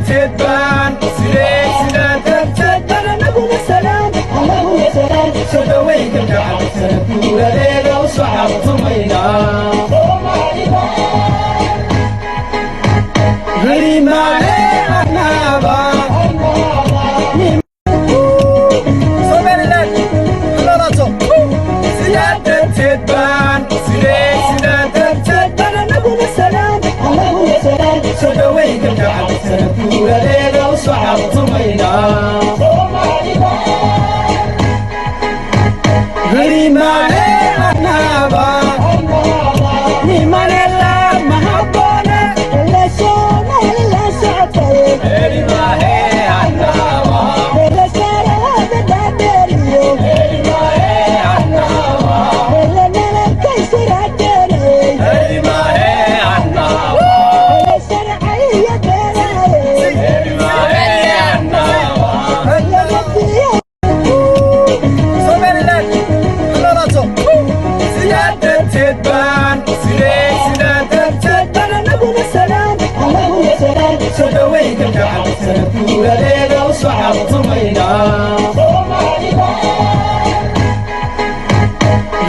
Darteed baan sidee, sidaa darteed baan anaguna salaam, anaguna salaam, soo dhaweyn kalgacal sanad guuradeeda u sacabtumaynaa. Helimaale anaba Somaliland noolato. Sidaa darteed baan sidee, sidaa darteed baan anaguna salaam, anaguna salaam, soo dhaweyn kalgacal sanad guuradeeda u sacabtumaynaa. Helimaale anaba nimanela mahabone. Helimahe anaba, helimahe anaba, helimahe anaba, helimahe anaba. Somaliland noolato. Sidaa darteed baan sidee, sidaa darteed baan anaguna salaam, anaguna salaam, soo dhaweyn kalgacal sanad guuradeeda u sacabtumaynaa.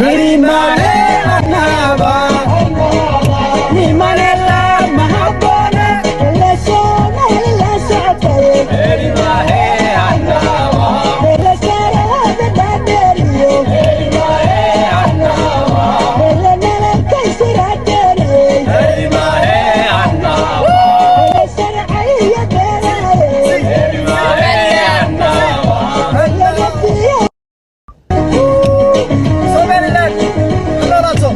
Helimaale anaba nimanela mahabone. Helimahe anaba, helimahe anaba, helimahe anaba, helimahe anaba. Somaliland noolato.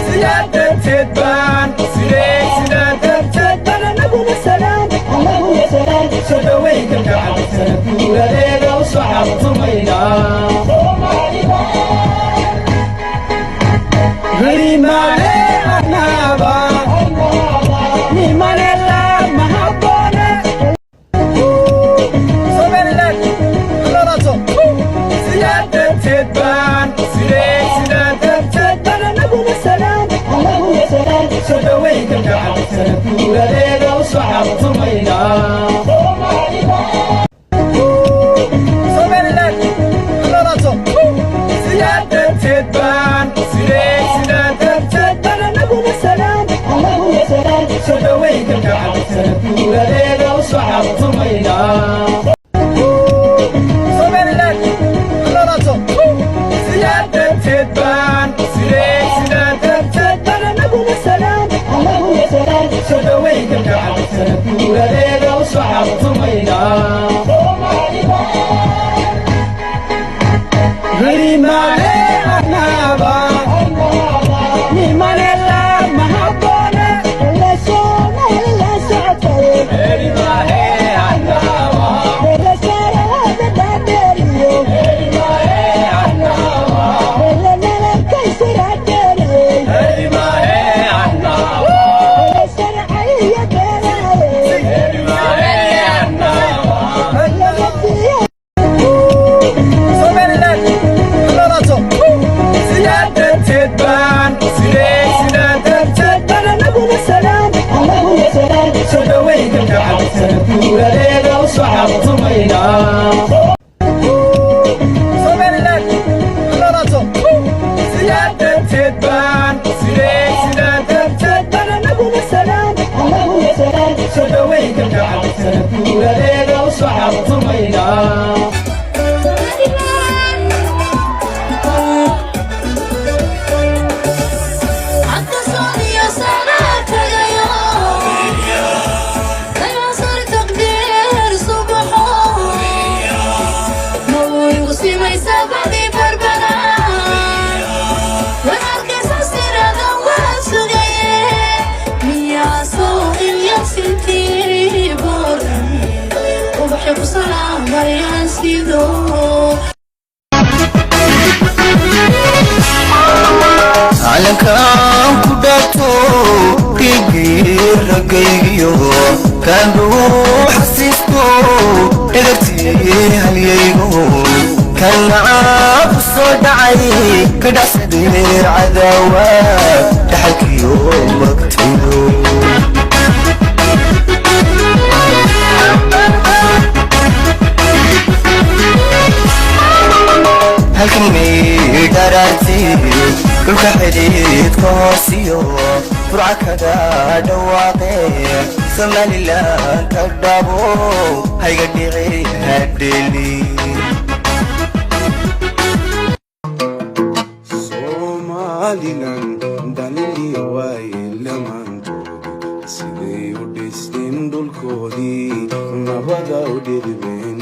Sidaa darteed baan sidee, sidaa darteed baan anaguna salaam, anaguna salaam, soo dhaweyn kalgacal sanad guuradeeda u sacabtumaynaa. Helimaale anaba nimanela mahabone. Somaliland noolato. Sidaa darteed baan sidee, sidaa darteed baan anaguna salaam, anaguna salaam, soo dhaweyn kalgacal sanad guuradeeda u sacabtumaynaa. Somaliland noolato. Sidaa darteed baan sidee, sidaa darteed baan anaguna salaam, anaguna salaam, soo dhaweyn kalgacal sanad guuradeeda u sacabtumaynaa. Somaliland noolato. Sidaa darteed baan sidee, sidaa darteed baan anaguna salaam, anaguna salaam, soo dhaweyn kalgacal sanad guuradeeda u sacabtumaynaa. Helimaale anaba nimanela mahabone. Helimahe anaba, helimahe anaba, helimahe anaba, helimahe anaba. Somaliland noolato. Sidaa darteed baan sidee, sidaa darteed baan anaguna salaam, anaguna salaam, soo dhaweyn kalgacal sanad guuradeeda u sacabtumaynaa. Somaliland noolato. Sidaa darteed baan sidee, sidaa darteed baan anaguna salaam, anaguna salaam, soo dhaweyn kalgacal sanad guuradeeda u sacabtumaynaa. Calankaan ku dhaato riigii raggaygiyo kaan ruuxa siisto dhegagtii halyaygo kan lacaab ku soo dhacay ka dhacsadee cadaawa dhaxalkiyo magtayo. Dhulka xidhiidka hoosiyo Burca kaga dhawaaqe, Somaliland ka dhabo, hayga dhici hadheli. Somaliland dhaliliya waaye lamaantoodii, siday u dhisteen dhulkoodii, nabada u dhidibeen.